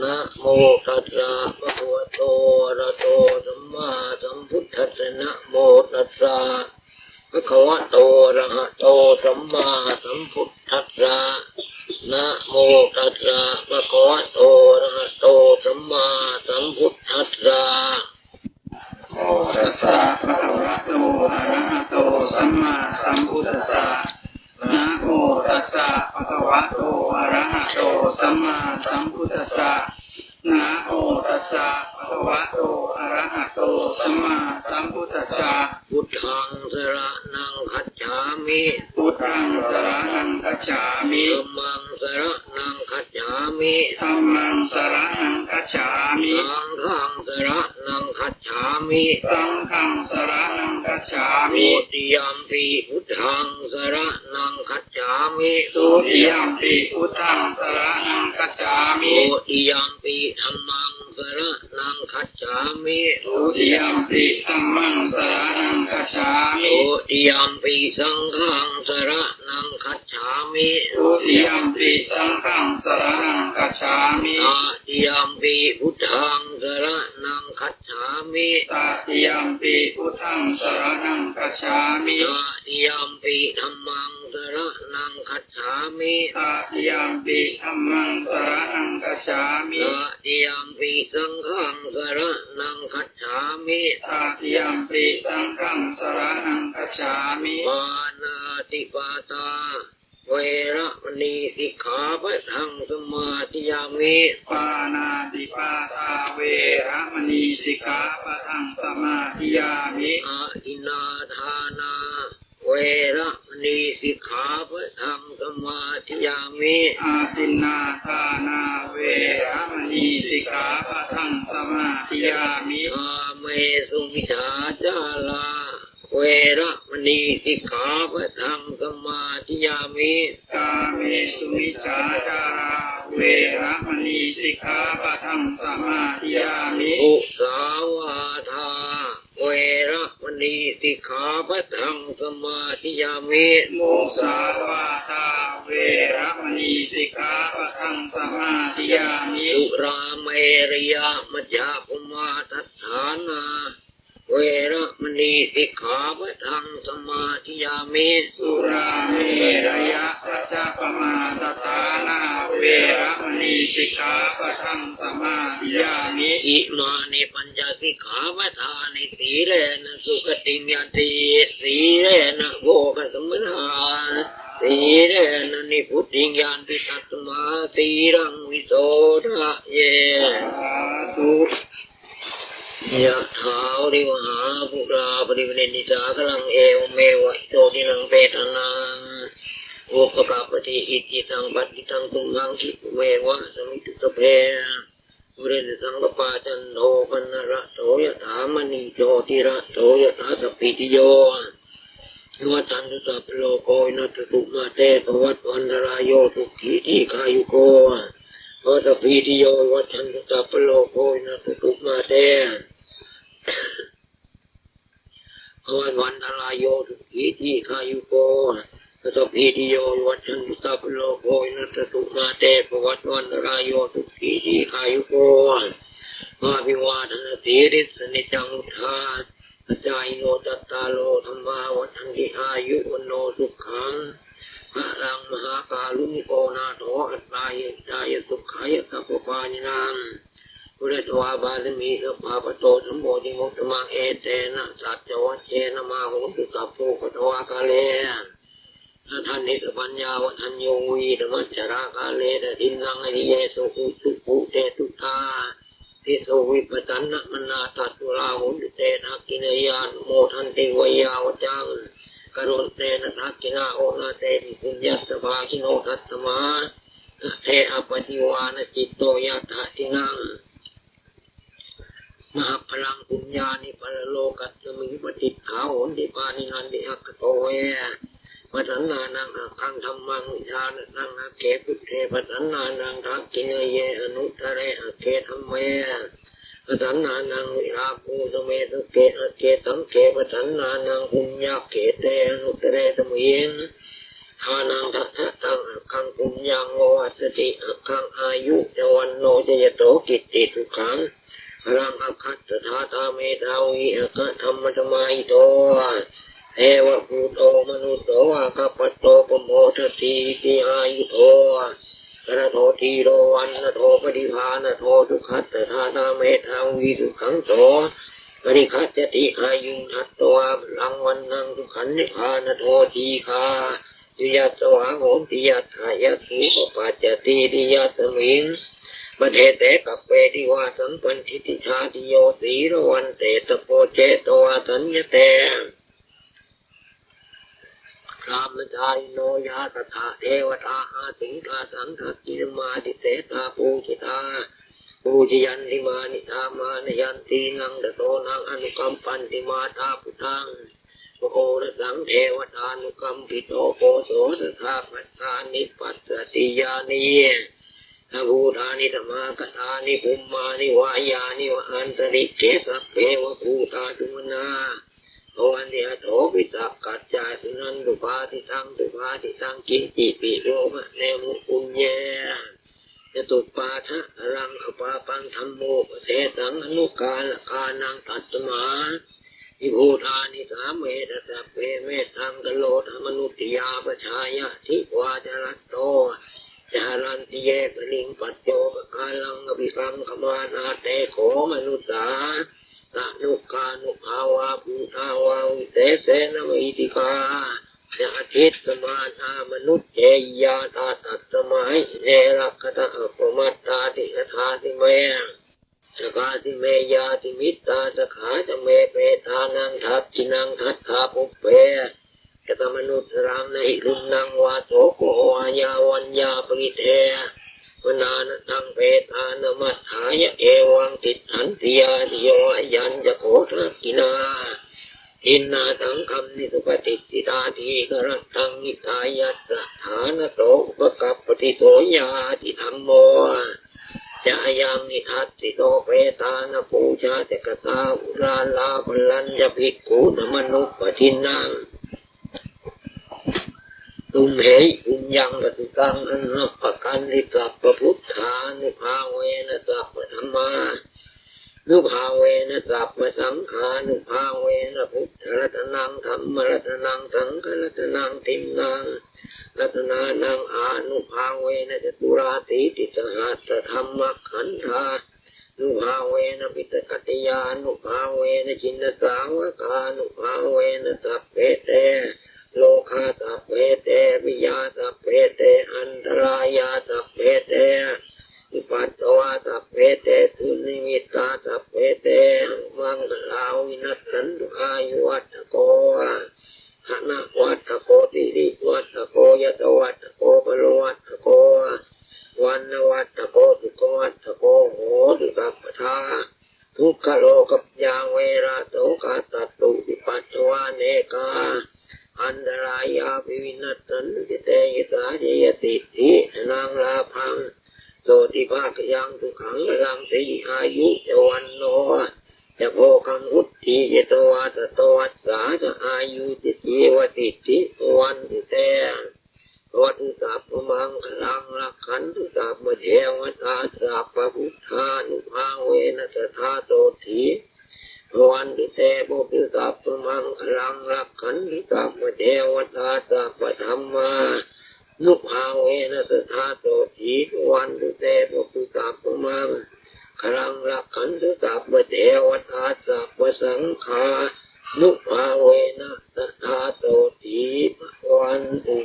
ນະໂມຕັດສະ ພະຄະວະໂຕ ອະລະຫະໂຕ ສຳມາສຳພຸດທັດສະ ນະໂມຕັດສະ ພະຄະວະໂຕ ອະລະຫະໂຕ ສຳມາສຳພຸດທັດສະ ນະໂມຕັດສະ ພະຄະວະໂຕ ອະລະຫະໂຕ ສຳມາສຳພຸດທັດສະ ໂມຕັດສະ ພະຄະວະໂຕ ອະລະຫະໂຕ ສຳມາສຳພຸດທັດສະ ນະໂມຕັດສະ ພະຄະວະໂຕ ອະລະຫະໂຕ ສຳມາສຳພຸດທັດສະ ນະໂມຕັດສະ ພະຄະວະໂຕ ອະລະຫະໂຕ ສຳມາສຳພຸດທັດສະ ພຸດທັງສະລະນັງຄັດສາມິ ພຸດທັງສະລະນັງຄັດສາມິ ທຳມັງສະລະນັງຄັດສາມິ ທຳມັງສະລະນັງຄັດສາມິ ສັງຄັງສະລະນັງຄັດສາມິ ສັງຄັງສະລະນັງຄັດສາມິ ທຸຕິຍຳປິ ພຸດທັງສະລະນັງຄັດສາມິ ທຸຕິຍຳປິ ພຸດທັງສະລະນັງຄັດສາມິ ທຸຕິຍຳປິ ທຳມັງສະລະນັງຄັດສາມິ ທຸຕິຍຳປິ ທຳມັງສະລະນັງຄັດສາມິ ທຸຕິຍຳປິ ສັງຄັງສະລະນັງຄັດສາມິ ທຸຕິຍຳປິ ສັງຄັງສະລະນັງຄັດສາມິ ຕະຕິຍຳປິ ພຸດທັງສະລະນັງຄັດສາມິ ຕະຕິຍຳປິ ພຸດທັງສະລະນັງຄັດສາມິ ຕະຕິຍຳປິ ທຳມັງສະລະນັງຄັດສາມິ ຕະຕິຍຳປິ ທຳມັງສະລະນັງຄັດສາມິ ຕະຕິຍຳປິ ສັງຄັງສະລະນັງຄັດສາມິ ຕະຕິຍຳປິ ສັງຄັງສະລະນັງຄັດສາມິ ປານາຕິປາຕາ ເວລະມະນີ ສິກຂາປະທັງ ສະມາທິຍາມິ ປານາຕິປາຕາ ເວລະມະນີ ສິກຂາປະທັງ ສະມາທິຍາມິ ອະທິນນາທານາ ເວລະມະນີ ສິກຂາປະທັງ ສະມາທິຍາມິ ອະທິນນາທານາ ເວລະມະນີ ສິກຂາປະທັງ ສະມາທິຍາມິ ກາເມສຸມິດສາຈາລາ ເວລະມະນີ ສິກຂາປະທັງ ສະມາທິຍາມິ ກາເມສຸມິດສາຈາລາ ເວລະມະນີ ສິກຂາປະທັງ ສະມາທິຍາມິ ມຸສາວາທາ ເວລະມະນີ ສິກຂາປະທັງ ສະມາທິຍາມິ ມຸສາວາທາ ເວລະມະນີ ສິກຂາປະທັງ ສະມາທິຍາມິ ສຸລາເມລະຍະ ມັດຈະປະມາທັດຖານາ ເວລະມະນີ ສິກຂາປະທັງ ສະມາທິຍາມິ ສຸລາເມລະຍະ ມັດຈະປະມາທັດຖານາ ເວລະມະນີ ສິກຂາປະທັງ ສະມາທິຍາມິ ອິມານິ ປັນຈະ ສິກຂາປະທານິ ສີເລນະ ສຸຂະຕິງ ຍັນຕິ ສີເລນະ ໂພຄະສັມປະທາ ສີເລນະ ນິບພຸດຕິງ ຍັນຕິ ຕັດສະມາ ສີລັງ ວິໂສທະເຍ ສາທຸ ຍະຖາ ວາຣິວະຫາ ປູຣາ ປະລິວາຣະ ເນ ມິ ສາຄະລັງ ເອວະເມ ວະ ອິໂຕ ທິນນັງ ເປຕານັງ ອຸປະກັບປະຕິ ອິດທິຕັງ ປັດຖິຕັງ ຕຸມຫັງ ຂິດຕະເມວະ ສະມິດທຸ ສັບເພ ປູເຣນຕະ ສັງກະປາ ຈັນໂທ ປະນະລະໂສ ຍະຖາ ມະນີ ໂຊຕິລະໂສ ຍະຖາ ສັບພີຕິໂຍ ວິວັດທັນຕຸ ສັບພະໂລໂກ ວິນັດຖະຕຸ ມາເຕ ພະວັດວັນຕະລາໂຍ ສຸຂີ ດີຄາຍຸໂກ ພະວະ ສັບພີຕິໂຍ ວິວັດທັນຕຸ ສັບພະໂລໂກ ວິນັດຖະຕຸ ມາເຕ ພະວັດວັນຕະລາໂຍ ສຸຂີ ດີຄາຍຸໂກ ພະ ສັບພີຕິໂຍ ວິວັດທັນຕຸ ສັບພະໂລໂກ ວິນັດຖະຕຸ ມາເຕ ພະວັດວັນຕະລາໂຍ ສຸຂີ ດີຄາຍຸໂກ ອະພິວາທະນະສີລິສະ ນິຈຈັງ ວຸດທາ ປະຈາຍິໂນ ຈັດຕາໂລ ທຳມາ ວັດທັນຕິ ອາຍຸ ວັນໂນ ສຸຂັງ ພະລັງ ມະຫາກາລຸນິໂກ ນາໂຖ ອັດຕາ ຍະ ຫິຕາຍະ ສຸຂາຍະ ສັບພະປານີນັງ ປຸເຣຕະວາ ປາລະມີ ສັບບາ ປະໂຕ ສຳໂພ ທິ ມຸດຕະມັງ ເອເຕນະ ສັດຈະວັດເຊນະ ມະໂຫຕຸ ສັບໂພ ກະຕະວາ ກາເລ ອະທັນນິ ສະບັນຍາ ວັດທັນໂຍ ວີຕະມັດຈະລາ ກາເລ ຕະທິນນັງ ອະລິເຍສຸ ອຸຕຸ ປຸເຕຕຸ ຕາ ທິ ສຸ ວິປະຈັນນະ ມະນາ ຕັດຕຸ ລາໂຫນຕຸ ເຕ ທັກຂິເນຍາ ອະນຸໂມທັນຕິ ໄວຍາວັດຈັງ ກະໂຣນເຕນະ ທັກຂິນາ ໂອນາເຕ ພິສຸນຍັດສະ ພາກິໂນ ຕັດສະມາ ຕະເທ ອະປະຕິວານະ ຈິດໂຕ ຍະຖາ ທິນນັງ ມະຫະພະລັງ ປຸນຍານິ ປະລະໂລກັດສະມິງ ປະຕິດຖາໂຫນຕິ ປານິນັນຕິ ອັກຂະໂຕ ເວ ປະສັນນານັງ ອັກຂັງ ທຳມັງ ວິທານະທັງ ອັກເຂ ພຸດເທ ປະສັນນານັງ ທັກຂິເນເຍ ອະນຸດຕະເຣ ອັກເຂ ທຳເມ ປະສັນນານັງ ວິລາພູ ສະເມ ສຸເກ ອັກເຂ ສັງເຂ ປະສັນນານັງ ປຸນຍະເຂເຕ ອະນຸດຕະເຣ ສະມິງ ທານັງທະນະຕັງ ອາຄັງ ປຸນຍັງ ວະວັດສະຕິ ອາຄັງ ອາຍຸ ຈະ ວັນໂນ ຈະ ຍະໂສ ກິດຕິ ສຸຂັງ ພະລັງ ອາຄັດສະຖາຕາ ເມທາວີ ອາຄະທຳມະສະມາຫິໂຕ ເທວະພູດໂຕ ມະນຸດໂສ ອາຄະປັດໂຕ ປະໂມດທະທີ ຕິ ອາຍຸໂທ ທະນະໂທ ທີໂລ ວັນນະໂທ ປະຕິພານະໂທ ສຸຂັດສະຖາຕາ ເມທາວີ ສຸຂັງໂສ ປະຕິຄັດສະຕິ ອາຍຸງ ທັດຕະວາ ພະລັງ ວັນນັງ ສຸຂັນ ນິພານະໂທ ທີຄາຍຸ ຍັດສະວາ ໂຫຕິ ຍັດຖາ ຍັດສູ ປະປັດຈະ ທີຕິ ຍັດສະມິງ ປະເທເຕ ກັບເປ ທິວາສັງ ປັນທິຕິ ຊາຕິໂຍ ສີລະວັນເຕ ຕະໂພ ເຊຕະວາ ສັນຍະເຕ ກາມະຈາລິໂນ ຢາສະຖາ ເທວະຕາ ອາສຸງ ຕາສັງ ທັກຂິນະມາ ທິເສສາ ປູຈິຕາ ປູຈະຍັນຕິ ມານິສາ ມານະຍັນຕີ ນັງ ດະໂຕ ນັງ ອະນຸກຳປັນຕິ ມາຕາ ພຸດທັງ ໂອລະສັງ ເທວະຕານຸກຳປິໂຕ ໂປໂສ ຕະຖາຄະທາ ນິປັດສະຕິ ຍານີ ສະພູຕານິ ສະມາຄະທານິ ພຸມມານິ ວາຍານິວະ ອັນຕະລິກເກ ສັບເພວະ ພູຕາ ສຸມະນາ ພະວັນຕິ ອະໂສ ພິສັກກັດຈາ ສຸນັນຕຸ ພາສິຕັງ ສຸພາສິຕັງ ກິນຈິ ປິໂລ ພະເນມຸ ປຸນເຍ ຈະຕຸປາທະ ອະລັງ ອະປາປັງ ທຳໂມ ປະເສສັງ ອະນຸກາລະການັງ ຕັດສະມາ ນິ ພູຕານິ ສາເມທະ ສັບເພ ເມຕັງ ກະໂຣທະ ມະນຸດສະຍາ ປະຊາຍະ ທິວາຈະລັນໂຕ ຈະຫະລັນຕິ ເຍ ກະລິງ ປັດໂຈ ປະກາລັງ ອະພິສັງຄະມານາ ເຕ ໂຂ ມະນຸດສາ ຕະນຸການຸພາວາ ພູຕາວາ ວິເສເສນະ ມະຫິຕິກາ ຍາທິດສະມານາ ມະນຸດເຈ ຍາຕາ ຕັດສະມາ ເນ ລັກຂະຕະ ອະປະມາດຕາຕິ ຄະທາຕິເມ ສະກາຕິເມ ຍາຕິມິດຕາ ສະຂາຈະເມ ເປຕານັງ ທັກຂິນັງ ທັດຖາ ປຸບເປ ກະຕະມະນຸດສະລັງ ນະຫິລຸນນັງ ວາໂສ ໂກ ວາຍາວັນຍາ ປະກິດເທ ວະນານະທັງ ເປຕານະ ມັດຖາຍະ ເອວັງ ຕິດຖັນຕິ ຍາຕິໂຍ ອະຍັນຈະ ໂຄ ທັກຂິນາ ທິນນາສັງຄຳນິ ສຸປະຕິດຖິຕາ ທີຄະຣັດທັງ ຫິຕາຍັດສະຖານະໂຕ ອຸປະກັບປະຕິໂສ ຍາຕິທຳໂມ ຈະອະຍັງນິທັດສິໂຕ ເປຕານະ ປູຊາຈະກະຕາ ອຸຣາລາ ພະລັນຈະ ພິກຂຸນະ ມະນຸປະທິນນາ ຕຸມເຫຫິ ປຸນຍັງ ປະຕຸຕັງ ອະນະປະກັນຕິ ສັບພະພຸດທານຸພາເວນະ ສັບພະທຳມາ ນຸພາເວນະ ສັບພະສັງຄານຸພາເວນະ ພຸດທະລັດຕະນັງ ທຳມະລັດຕະນັງ ສັງຄະລັດຕະນັງ ຕິນນາງ ລັດຕະນານັງ ອານຸພາເວນະ ຈະຕຸລາຕີຕິສະຫັດສະທຳມະຂັນທານຸພາເວນະ ປິຕະກັດຕະຍານຸພາເວນະ ຈິນນະສາວະການຸພາເວນະ ສັບເພເຕ ໂລຄາ ສັບເພເຕ ພະຍາ ສັບເພເຕ ອັນຕະລາຍາ ສັບເພເຕ ວິປັດຕະວາ ສັບເພເຕ ທຸນິມິດຕາ ສັບເພເຕ ອະມັງຄະລາ ວິນັດສັນຕຸ ອາຍຸວັດທະໂກ ທະນະວັດທະໂກ ສິລິວັດທະໂກ ຍະສະວັດທະໂກ ພະລະວັດທະໂກ ວັນນະວັດທະໂກ ສຸຂະວັດທະໂກ ໂຫຕຸ ສັບພະທາ ທຸກຂະໂລກະພະຍາ ເວລາໂສກາສັດຕຸ ວິປັດຕະວາ ເນກາ ອັນຕະລາຍາ ວິວິນັດສັນຕຸ ເຕ ຍະສາ ຈະ ຍະສິດທິ ທະນັງ ລາພັງ ໂສຕິພາກະຍັງ ສຸຂັງ ພະລັງ ສີ ອາຍຸ ຈະ ວັນໂນ ຈະ ໂພຄັງ ວຸດທິ ຍະສະວາ ຊະຕະວັດສາ ຈະ ອາຍຸ ຈະ ຈີວະສິດທິ ພະວັນຕຸ ເຕ ພະວັນຕຸ ສັບພະມັງຄະລັງ ລັກຂັນຕຸ ສັບພະເທວະຕາ ສັບພະພຸດທານຸພາເວນະ ສະທາໂສຖີ ພະວັນຕຸ ເຕ ພະວັນຕຸ ສັບພະມັງຄະລັງ ລັກຂັນຕຸ ສັບພະເທວະຕາ ສັບພະທຳມານຸພາເວນະ ສະທາໂສຖີ ພະວັນຕຸ ເຕ ພະວັນຕຸ ສັບພະມັງຄະລັງ ລັກຂັນຕຸ ສັບພະເທວະຕາ ສັບພະສັງຄາ ນຸພາເວນະ ສະທາໂສຖີ ພະວັນຕຸ